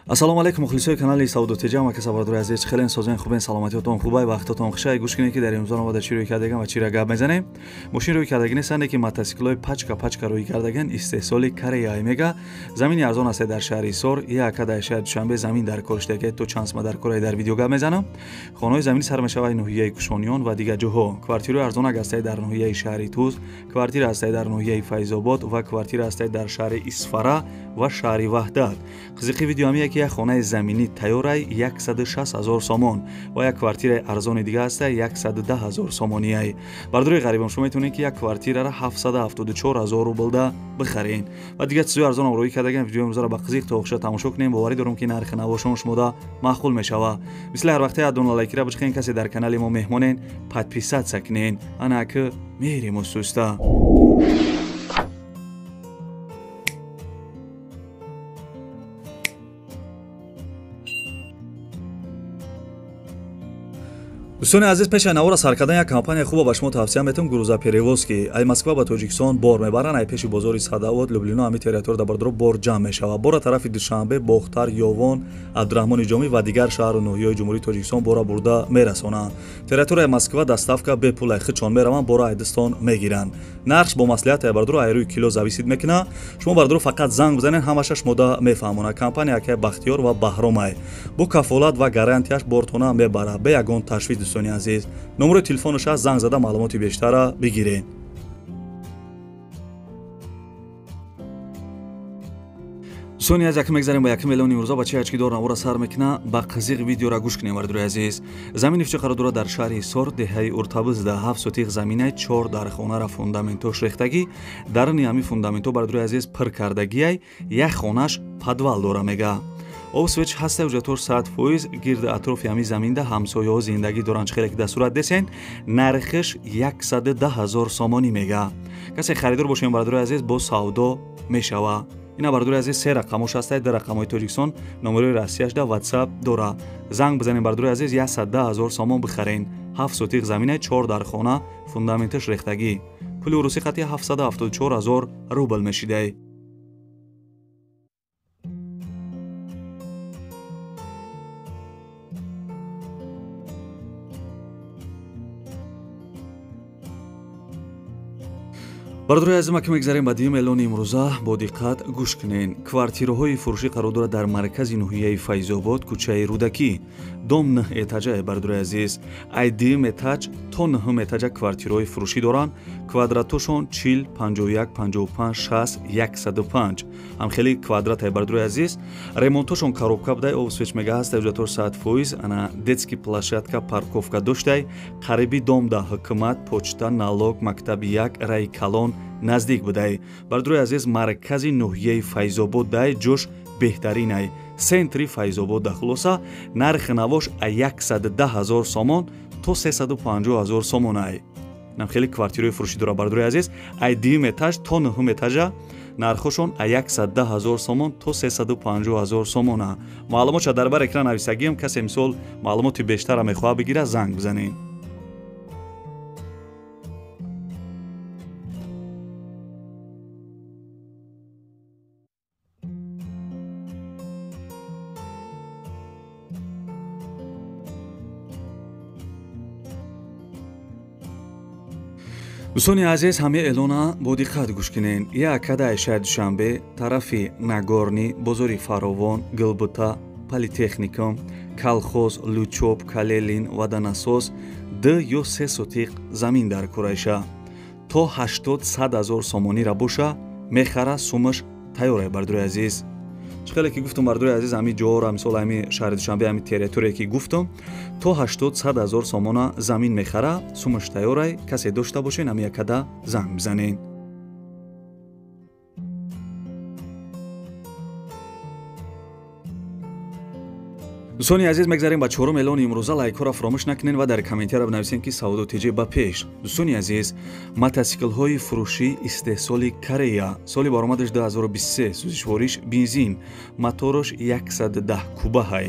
Ассалому алайкум мухлисои канали Савдо ТЖ, ама каса бародари азиз, хелен созен хубен, саломатиятон хубай, вақтатон хушай. Гӯш кунед ки дар имрӯза омада чӣ рӯй кардаган ва чиро гап мезанем. Мошин рӯй кардаги нестанд, ки мотоциклҳои пачка пачка рӯй кардаган, истеҳсоли Корея мега. Замини арзон аст дар шаҳри Ҳисор, яка дар шаҳри Душанбе замин дар кор шудаги, то чанд сма дар кораи дар видео гап мезанам. Хонаҳои заминӣ сар мешавад ноҳияи Кушониён ва дигар ҷоҳо. Квартираҳои арзонак ҳастанд дар ноҳияи шаҳри Туз, квартира ҳастанд дар ноҳияи Файзобод ва квартира ҳастанд дар шаҳри Исфара ва шаҳри Ваҳдат. Қизиқи видео ҳам яке як хонаи заминӣ тайёрай 160 0 сомон ва як квартираи арзони дига ҳаста 110 0 сомониай. Бардори ғарибам, шумо метавонед ки як квартираро 774 0 рублда бихарен ва дигар чизҳои арзонам рӯй кардаган. Видеои имрӯзаро ба қизиқ то охиша тамошо кунем. Боварӣ дорам ки нархи навошон шумода маъқул мешава. Мисли ҳар вақте адона лайкира бичиқен, касе дар канали мо меҳмонен, подписаться кунен. Ана ки мерем устуста. Дӯстони азиз, пеш аз навора сар кардан як компания хуба ба шумо тавсия метавам, Грузоперевозки. Ай Москва ба Тоҷикистон бор мебаранд, ай пеши бозори Садовод, Люблино, ҳами территория дар бардоро бор ҷамъ мешавад. Бора тарафи Душанбе, Бохтар, Ёвон, Абдураҳмони Ҷомӣ ва дигар шаҳру ноҳияҳои Ҷумҳурии Тоҷикистон бора бурда мерасонанд. Территорияи Москва доставка бепул, ай худшон мераванд, бора ай дастон мегиранд. Нархш бо маслиҳат ай бардоро ай рӯи кило зависит мекунад. Шумо бардоро фақат занг бизанед, ҳамаша шумода мефаҳмонад. Компания акай Бахтиёр ва Баҳромай бо кафолат ва гарантияш бортона мебарад, бе ягон ташвиш. Дӯстони азиз, номерои телефонаш аст, занг зада маълумоти бештарро бигиред. Дӯстони азиз, якм мегзарем ба якм эълони имрӯза. Ба чи ачки дор навора сар мекуна, ба қизиқ видеоро гӯш кунем. Бардори азиз, замини фича қарор дорад дар шаҳри Ҳисор, деҳаи Уртабизда, 7 сотиқ заминай, 4 дар хонара фундаментош рехтагӣ. Даруни ҳамин фундаментҳо, бардори азиз, пир кардагиай, як хонаш подвал дора мега. Об свеч ҳаста, ҳуҷҷатҳош 100%. Гирди атрофи ҳамин заминда ҳамсояҳо зиндагӣ доранд, чӣ хеле ки дар сурат десен. Нархиш 110 0 сомонӣ мега. Касе харидор бошем, бародари азиз, бо савдо мешава. Ина бародари азиз, се рақамош ҳаста, дар рақамҳои Тоҷикистон, номерои Россияш да WhatsApp дора. Занг бизанем, бародари азиз, 110 0 сомон бихарен. 7 сотиқ замина, 4 дар хона, фундаменташ рехтагӣ. Пули урусӣ қати 774 0 рубл мешидай. Бародарои азиз, ки мегзарем ба дуюм эълони имрӯза, бо диққат гӯш кунен. Квартираҳои фурӯшӣ қарор дорад дар маркази ноҳияи Файзобод, кӯчаи Рӯдакӣ, дом 9 этажа. Бародарои азиз, ай дуюм этаж то нӯҳум этажа квартираҳои фурӯшӣ доранд. Квадратошон 40, 51, 55, 60, 105. Ҳам хеле квадрат. Бародарои азиз, ремонтошон коробка будай, об свеч мега ҳаста, ҳуҷҷатҳош 100%. Ана детский площадка, парковка доштай. Қариби дом да ҳукумат, почта, налог, мактаби як, раи калон наздик будай. Бародарои азиз, маркази ноҳияи Файзобод дай, ҷош беҳтаринай, центри Файзобод да. Хулоса, нархи навош 110 0 сомон то 350 0 сомонай. Нам хеле квартираҳои фурӯшӣ дора, бародарои азиз, ай дуюм этаж то нӯҳум этажа нархошон 110 0 сомон то 350 0 сомона. Маълумотша дар бар экран нависагиам, касе мисол маълумоти бештарро мехоҳад бигирад, занг бизанед. Дӯстони азиз, ҳамаи эълона бо диққат гӯш кунен. Як кадаи шаҳри Душанбе, тарафи Нагорни, бозори Фаровон, Гилбута, Политехникум, Колхоз, Лучоб, Калелин, Ваданасос 2 ё 3 сотиқ замин дар курайша. То 80-100 0 сомонира боша, мехара, сумаш тайёрай, бардори азиз. Чӣ хеле ки гуфтум, бардори азиз, ҳамин ҷоҳоро, мисол ҳамин шаҳри Душанбе, ҳамин территория ки гуфтум, то 80-100 0 сомона замин мехара, сумаш тайёрай. Касе дошта бошен, ҳамин якада занг бизанен. Дӯстони азиз, мегзарем ба чорум эълони имрӯза. Лайкҳоро фаромӯш накунед ва дар комментария бинависед, ки Савдо ТЖ ба пеш. Дӯстони азиз, мотоциклҳои фурӯшӣ истеҳсоли Корея, соли баромадаш 2023, сӯзишвориш бензин, моторош 110 кубаҳай.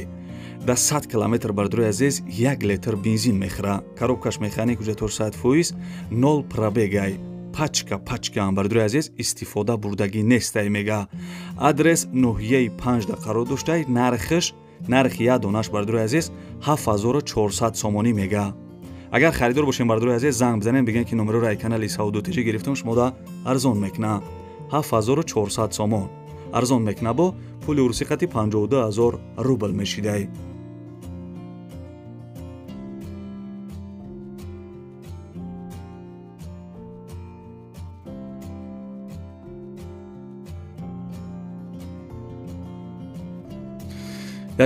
Дар 100 километр, бардори азиз, 1 литр бензин мехӯра. Коробкаш механик, ҳуҷҷатҳош 100%, 0 пробегай. Пачка пачка бардори азиз истифода бурдагӣ нестай мега. Адрес ноҳияи 5 да қарор доштай. Нархиш нархи як донаш бардори азиз 7400 сомонӣ мега. Агар харидор бошем бардори азиз занг бизанем бигем ки номероро ай канали Савдо ТЖ гирифтам, шумода арзон мекна. 7400 сомон арзон мекна, бо пули урусӣ қати 52000 рубл мешидай.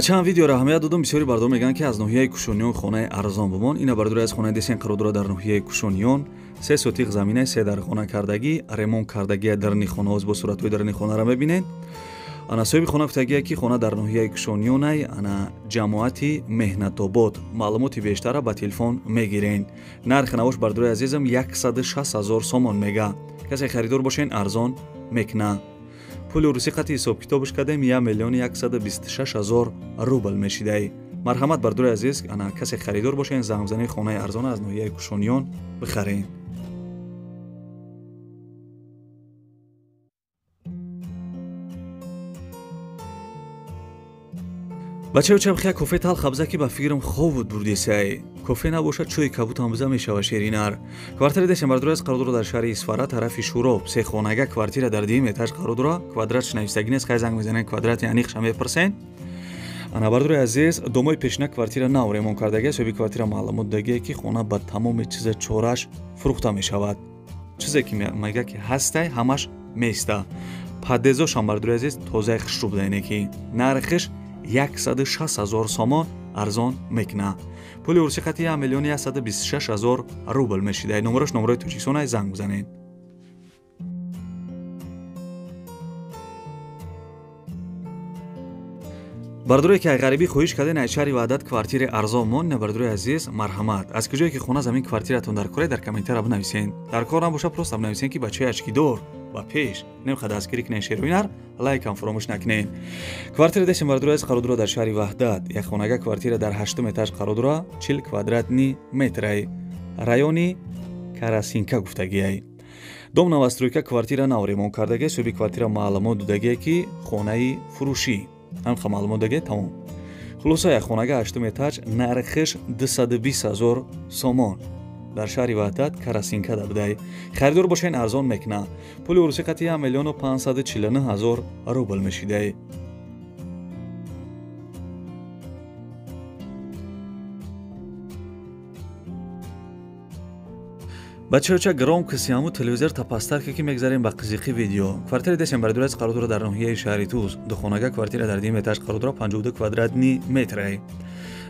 Чанд видеоро аҳамият додам, бисёри бардор мегӯянд ки аз ноҳияи Кушониён хонаи арзон бимон. Ина бардори аз хонаи десен қарор дорад дар ноҳияи Кушониён. 3 сотиқ замина, 3 дархона кардагӣ, ремонт кардагӣ дарни хонаҳост, бо суратҳои дарни хонаро мебинед. Ана соҳиби хона гуфтагие ки хона дар ноҳияи Кушониёнай, ана ҷамоати Меҳнатобод. Маълумоти бештара ба телефон мегирен. Нархи навош бардори азизам 160 000 сомон мега. Касе харидор бошен арзон мекна. Пули урусӣ қати ҳисобкитобш кардем 1 126 000 рубл мешидай. Марҳамат бардори азиз, ана касе харидор бошен занг бизанед, хонаи арзон аз ноҳияи Кушониён бихарен. Бачаё чабхия кофе талха биза ки ба фикрам хоб буд бурдисай. Кофе набошад чӯи кабутам биза мешава ширинар. Квартира десем бардори аз қарор дорад дар шаҳри Исфара тарафи Шуроб. Се хонага квартира дар дуюм этаж қарор дорад. Квадратш навистагӣ нест, хай занг мезанед квадрати аниқша мепурсен. Ана бардори азиз, домои пешина квартира нав ремонт кардагӣ, соҳиби квартира маълумот додагие ки хона ба тамоми чиза чораш фурӯхта мешавад. Чизе ки мега ки ҳастай ҳамаш места. Подъездошам бардори азиз тозаи хушрӯ буда, ине ки нархиш 160 000 сомон арзон мекна. Пули урусӣ қати 1 126 000 рубл мешида. Номерош номерои Тоҷикистон, занг бизанед. Бардорое ки ғарибӣ хоҳиш карден аз шаҳри Ваҳдат квартираи арзон мон, на бардорои азиз марҳамат. Аз куҷое ки хона замин квартиратон дар кор, дар комментария бинависен. Дар кор набоша просто бинависен ки бачаи очкидор ба пеш немха дастгирӣ кунен шеруинар, лайкам фаромӯш накунен. Квартира десем бардорои азиз қарор дорад дар шаҳри Ваҳдат. Як хонага квартира дар 8 этаж қарор дорад, 40 квадратни метрай. Райони Карасинка гуфтагиай. Дом новостройка, квартира нав ремонт кардагӣ, соҳиби квартира маълумот додагие ки хонаи фурӯшӣ. Ҳамха маълумот додагие, тамом. Хулоса як хонага 8 этаж, нархиш 220 000 сомон. Дар шаҳри Ваҳдат Карасинка да будай. Харидор бошен арзон мекна. Пули урусӣ қати 1 549 000 рубл мешидай. Бачаёча громкоси ҳаму телевизор тапастар ки мегзарем ба қизиқи видео. Квартира десем бардори аз қарор дорад дар ноҳияи шаҳри Туз. Духонага квартира дар дуюм этаж қарор дорад, 52 квадратни метрай.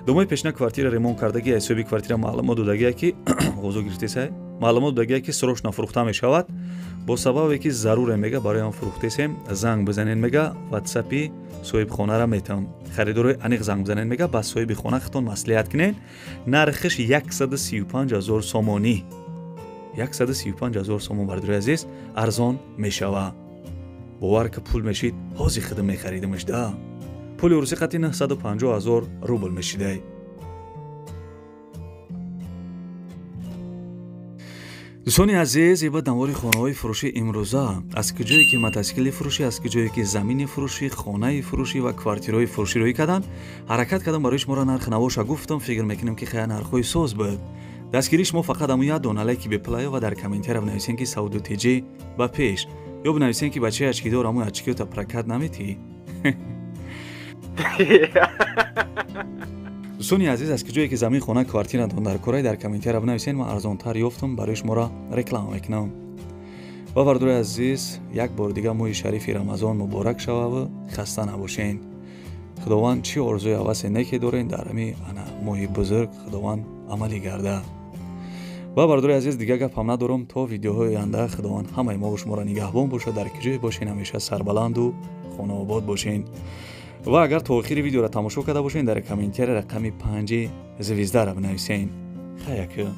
Домои пешина квартира ремонт кардагӣ, аз ҳисоби квартира маълумот додагие ки ғузу гирифтесай, маълумот додагие ки срочно фурӯхта мешавад. Бо сабабе ки заруре мега барои он фурӯхтесем, занг бизанед мега, ватсапи соҳибхонара метам. Харидорои аниқ занг бизанед мега, ба соҳиби хона худтон маслиҳат кунед. Нархиш 135 000 сомонӣ. 135 000 сомон бардори азиз арзон мешава. Бовар ки пул мешид, ҳозир худам мехаридамаш да. Пули урусӣ қати 950 000 рубл мешидай. Дӯстони азиз, ибад навори хонаҳои фурӯшӣ имрӯза аз куҷое ки мотосикли фурӯшӣ, аз куҷое ки замини фурӯшӣ, хонаи фурӯшӣ ва квартираҳои фурӯшӣ рӯй карданд, ҳаракат кардам барои шуморо нархи навоша гуфтам, фикр мекунем ки хая нархҳои соз буд. Дастгирии шумо фақат ҳамун як дона лайки беплая ва дар комментария бинависен ки Савдо ТЖ ба пеш, ё бинависен ки бачаи очкидор ҳамун очкиёта прокат наметӣ. Дӯстони азиз, аз куҷое ки замин, хона, квартиратон дар корай, дар комментария бинависен, ман арзонтар ёфтам, барои шуморо реклама мекунам. Ва бардори азиз, як бор дига моҳи шарифи Рамазон муборак шававу хаста набошен. Худованд чӣ орзуи ҳавасе неке дорен дар ҳами ана моҳи бузург Худованд амалӣ гарда. Ва бардори азиз, дига гапам надорам, то видеоҳои оянда Худованд ҳамаи мо шуморо нигаҳбон бошад, дар куҷое бошен ҳамеша сарбаланду хонаобод бошен. Ва агар то охири видеоро тамошо карда бошен, дар комментария рақами 5 звездара бинависен. Хаяка.